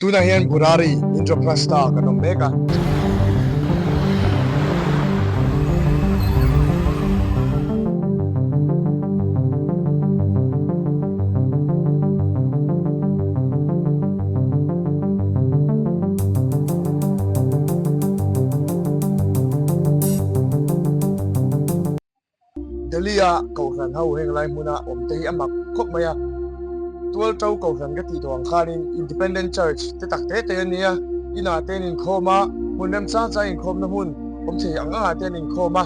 Tunah hian Burari Indraprastha kan awm mek a. Delhi-a Kohhran ho heng lai hmuna awm te hi a mak khawp mai a, Tualto Kohhran ka tih tawh ang khanin Independent Church te tak te te a nia, inah te an inkhawm a, hmun remchang chang inkhawmna hmun awm thei ang angah te an inkhawm a,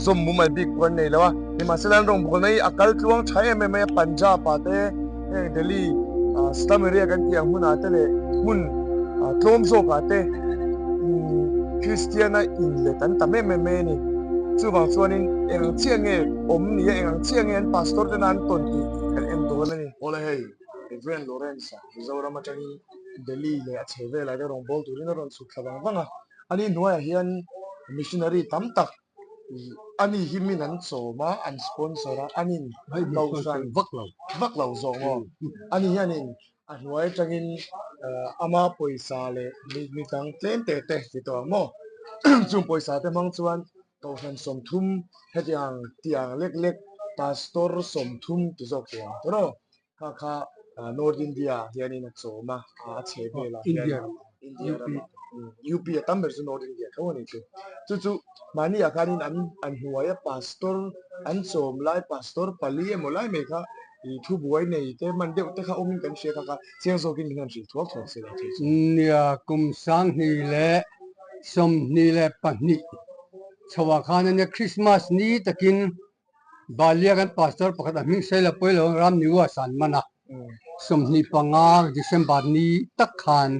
zawm mumal bik pawh an nei lo a, nimahsela an rawngbawlna hi a kal tluang tha em em mai a, Punjab ah te heng Delhi slum area kan tih ang hmunah te leh hmun tlawm zawkah te Kristiana inlet an tam em em mai a ni. Chuvang chuanin eng ang chiah nge awm ni a, eng ang chiah nge an pastor tena an tawn tih kan en dawn a ni. Awle hei, Rev. Lawrence-a Mizoram atangin Delhi leh a chhe velah te rawn bawl turin a rawn chhuk thla vang vang a. Ani hnuaiah hian missionary tam tak ani hi min an chawm a, an sponsor a, anin kohhran vak lo vak lo zawk maw? Ani hianin a hnuai atangin ama pawisa leh mi dang tlem te te ti tawh ang maw? Chung pawisa te hmang chuan kohhran 30 hetiang tiang lek lek pastor 30 ti zawk teh ang tawh Kha kha North India ah hianin a chawm a, a chhe velah hian India ramah UP a tam ber chu North India tho a ni chu. Chu chu mahni ah khanin an an hnuaia pastor an chawm lai pastor pali emaw lai mai kha ih thubuai nei te hman deuh te kha awmin kan hria kha kha chiang zawkin min han hrilh thuak thuak se lo thei chu. Nia kum 2022 chhoah khan ania Christmas ni takin Balia kan pastor pakhat a hming Saila Pawilo Ram Niwas an man a, 25 December ni tak khan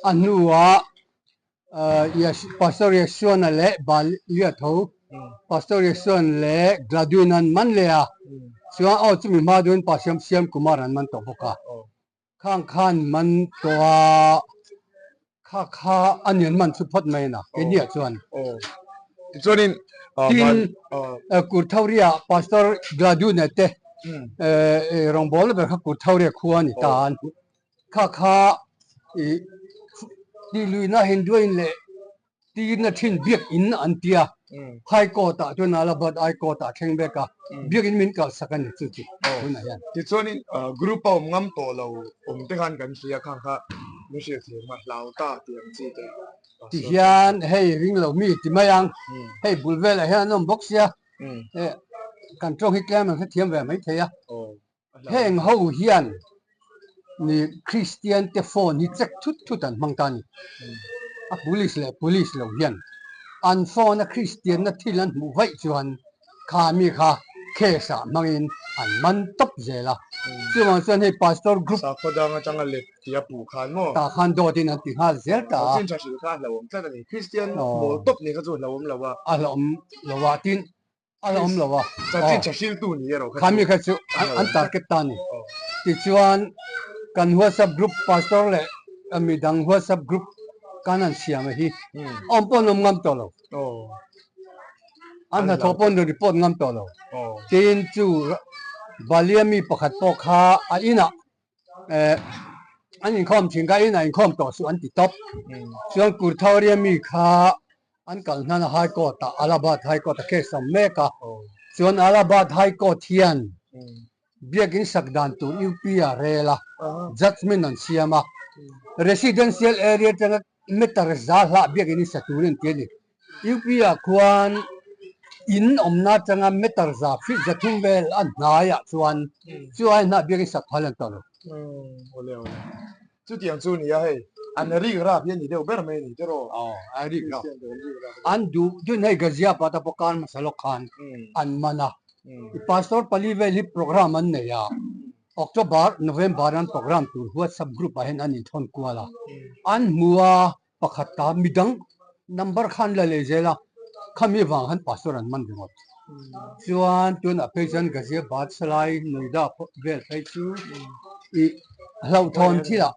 a hnuah Pastor Yeshuana leh Balia tho Pastor Yeshuan leh Gladwin an man leh a, chuan aw chumi hma duhin Pastor Siam Kumar an man tawh bawk a. Khang khan man tawh a, kha kha a nian man chu phawt mai a na, keini ah chuan. Tichuanin Tin, Kurthauria Pastor Gladune te rawngbawlna ber kha Kurthauria khua a ni ta a, kha kha tihluihna Hinduain leh Tirna thin biakinn an ti a, High Court ah chuan Allahabad High Court ah thleng vek a, biakinn min kalsak a ni chu chu tunah hian. Tichuanin group a awm ngam tawh lo awm te khan kan hria khang kha min hrilh thiam a, hlau ta tih ang chi te. Ti hian hei ring lo mi ti mai ang, hei bul velah hian an awm bawk sia, kan tawng hi tlem an hrethiam ve mai thei a. Heng ho hian ni Kristian te phone hi check thut thut an hmang ta a ni. A police leh police lo hian an phone a Kristian na thil an hmuh vaih chuan kha mi kha case ah hmangin an man tawp zel a. Chuvang chuan hei pastor group. Sakhaw dang atanga let tih a puh khan maw? Tah khan dawtin an ti nghal zel ta a. Chin tha hrilh kha a hlauhawm tlat a ni. Kristian mawl tawp ni kha chu a hlauhawm lo a. A hlauhawm lo a tin A la awm lo a. Chanchin tha hriltu ni erawh kha chu. Khami kha chu an target ta a ni. Tichuan kan WhatsApp group pastor leh midang WhatsApp group kan han siam a hi awm pawh an awm ngam tawh lo. An hnathawh pawh an rawn report ngam tawh lo. Tin chu Balia mi pakhat pawh kha a inah an inkhawm thin kha inah inkhawm tawh suh an ti tawp. Chuan Kurthauria mi kha An kal hnan a High Court ah Allahabad High Court a case awm mek a, chuan Allahabad High Court hian biakin sak dan tur UP a rel a, judgement an siam a, residential area atanga meter za hlah biakin in sa tur an ti a ni. UP ah khuan in awmna atanga meter za feet 300 vel a hnaiah chuan chu ai hnah biakin sak phal an tawh lo. Chutiang chu nia hei, an rik rap hi a ni deuh ber mai a ni tiraw? Aw, a rik rap. An duh dun hei Gazia pata pawh kar hmasa lawk khan an man a. I pastor pali vel hi program an nei a, October, November an program tur WhatsApp group ah hian an inthawn kual a. An hmu a, pakhat ta midang number kha an la leh zel a, khami vang khan pastor an man ringawt. Chuan tunah phei chuan Ghaziabad, Salai, Noida vel phei chu i hlauhthawn thilah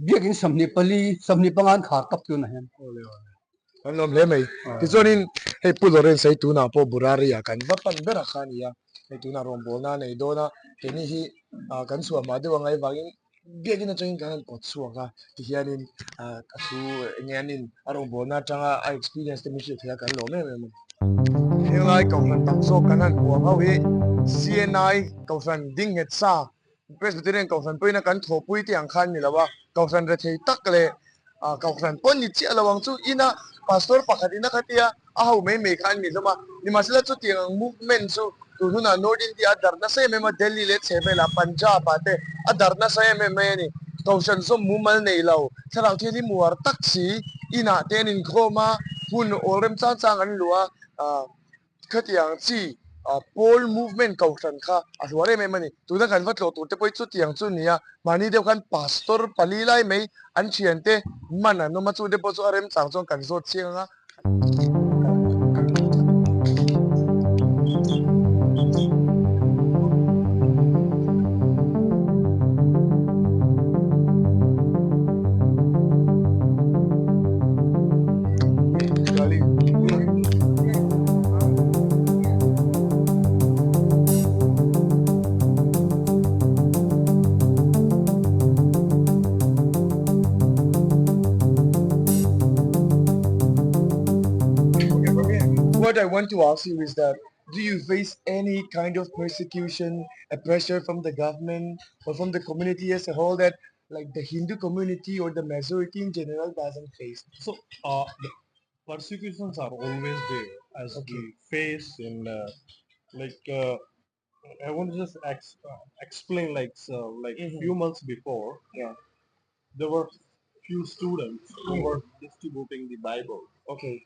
biakin 24, 25 an khar tawp tunah hian. Kan lawm hle mai. Tichuanin hei Pu Lawrence hei tunah pawh Burari ah kan va pan ber a kha a ni a, hei tunah rawngbawlna a nei dawn a, keini hi kan chhuah hma deuh angai vangin. Biakin atangin kan han pawt chhuak a, tihianin a thu eng nge anin a rawngbawlna atanga a experience te min hrilh theih a kan lawm em em a ni. Henglai kohhran tam zawk kan han hmuh ang ho hi CNI kohhran ding nghet sa Presbyterian kohhran pawhin a kan thawhpui te ang khan ni lo a, kohhran rethei tak leh kohhran pawn ni chiah lo ang chu ina pastor pakhat ina kha tia a ho mai mai kha an ni hlawm a, nimahsela chutiang ang movement chu tun hunah North India a darh nasa em em a, Delhi leh chhehvelah Punjab ah te a darh nasa em em mai a ni. Kohhran zawm mumal nei lo, thlarau thianghlim hi muar tak si, inah te an inkhawm a, hun awl rem chang chang an luh a, Khatiang chi Pawl movement kohhran kha a hluar em em a ni. Tuna kan va tlawh tur te pawh hi chutiang chu nia, mahni deuh khan pastor pali lai mai an thiante man an awm a, chute pawh chu a remchang chuan kan zawt chiang ang a. What I want to ask you is that do you face any kind of persecution, a pressure from the government or from the community as a whole that like the Hindu community or the majority in general doesn't face? So the persecutions are always there as Okay. we face in like I want to just explain like so like few months before Yeah. there were few students who were distributing the Bible Okay.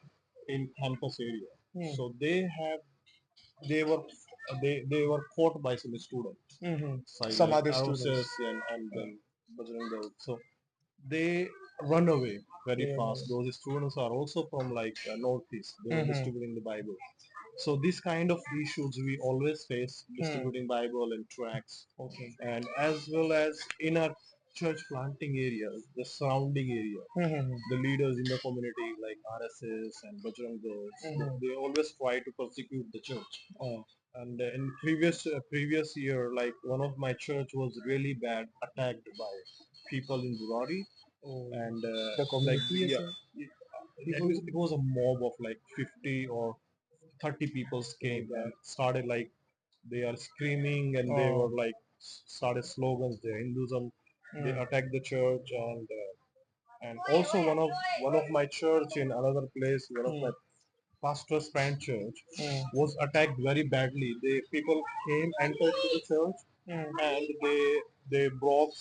in campus area. Hmm. So they have they were they were caught by some students. By Some like other students. RSS and then Bajrang Dal. So they run away very fast. Those students are also from like Northeast. They were distributing the Bible. So this kind of issues we always face distributing Bible and tracts. Okay. And as well as in our church planting areas, the surrounding area, the leaders in the community like RSS and Bajrang Dal, they always try to persecute the church. Oh. And in previous year, like one of my church was really bad attacked by people in Burari. Oh. And The community like, as yeah, well? it was a mob of like 50 or 30 people came and started like they are screaming and they Oh. were like started slogans, the Hinduism, they attacked the church. And also one of my church in another place, one of my pastor's friend church was attacked very badly. The people came, entered to the church, and they broke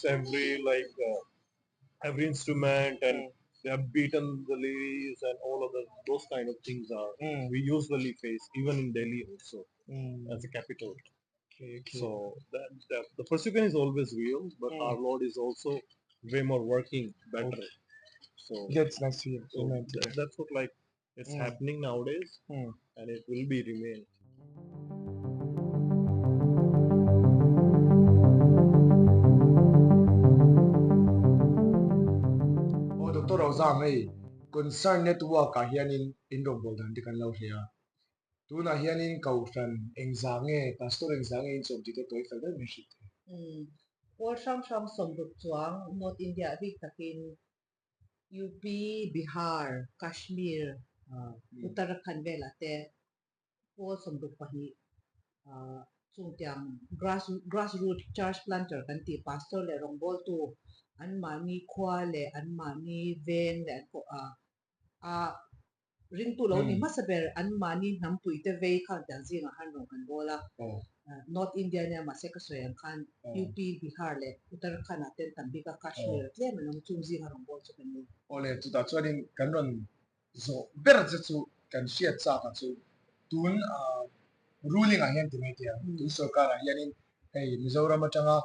every instrument, and they have beaten the ladies and all of those kind of things are we usually face even in Delhi also as a capital. Okay, okay. So the persecution is always real, but our Lord is also way more working better. Okay. So that's nice to hear. So Amen to that. that's what it's happening nowadays, and it will be remain. Aw Doctor Rozang hei Concern Network ah hianin in rawngbâwl dan te kan lo hria. Tunah hianin Kohhran engzah nge, Pastor engzah nge in chawm tih te tawi fel deuh min hrilh thei. Pawl hrang hrang sawmruk chuang North India ah bik takin UP, Bihar, Kashmir, Uttarakhand velah te pawl 22 chungtiang grass grassroot church planter kan tih pastor leh rawngbawltu anmahni khua leh anmahni veng leh an a ringtu lo ni hmasa ber anmahni hnampui te vei khan tiang zingah khan rawn kan bawl a. North India nia mahse ka sawi ang khan UP, Bihar leh Uttarakhand ah ten tam bik a Kashmir ah tlem an awm chung zinga rawn bawl chu kan ni. Awle chutah chuanin kan rawn zawh ber che chu kan hriat chak a chu tun ruling ah hian ti mai teh ang tun sorkar ah hianin hei Mizoram atanga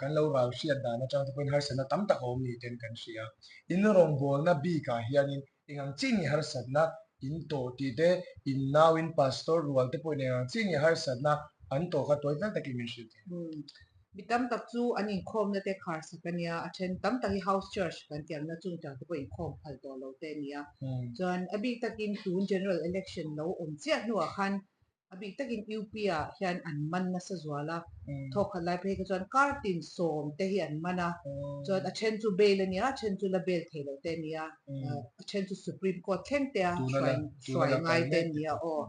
kan lo ral hriat dan atang te pawhin harsatna tam tak a awm ni ten kan hria. In rawngbawlna bik ah hianin eng ang chi nge harsatna in tawh tih te, in nau in pastor rual te pawhin eng ang chi nge harsatna an tawh kha tawi fel takin min hrilh thei. Mi tam tak chu an inkhawmna te khar sak a nia, a then tam tak hi house church kan tih angna chungchang te pawh inkhawm phal tawh lo te a nia. Chuan a bik takin tun general election lo awm chiah hnuah khan. A bik takin UP ah hian an man nasa zual a, thawk khat lai phei kha chuan kar tin sawm te hi an man a, chuan a then chu bail a nia, a then chu la bail thei lo te a nia, a then chu Supreme Court thleng te a hruai hruai ngai te a nia aw.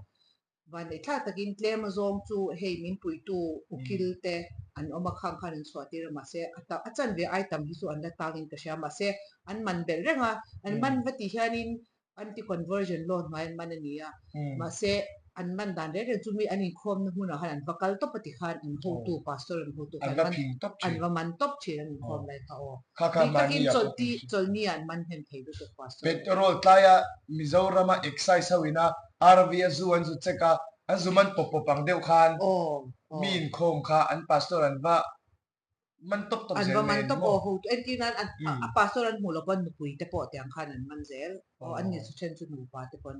Vanneih thlak takin tlem a zawng chu hei min puitu ukil te an awm a, khang khan an chhuah tir a, mahse a ta a chanve ai tam hi chu an la tangin ka hria, mahse an man belh reng a, an man va tih hianin Anti-conversion law hnuai an man a ni a, mahse an man dan reng reng chu mi an inkhawmna hmunah khan an va kal tawp a ti khan an hotu pastor an hotu khan an va man tawp thin an inkhawm lai kha aw. Tih takin chawlhti chawlhni ah an man hnem thei lutuk pastor. Petrol tlaia Mizorama excise ho ina RV a zu an zu check a, an zu man pawp pawp ang deuh khan mi inkhawm kha an pastor an va man tawp tawp An zel va mai man a ni tawp maw? aw ho entir nan an a pastor an hmuh loh pawn nupui te pawh tiang khan an man zel aw an ni chu then chu nupa te pawn.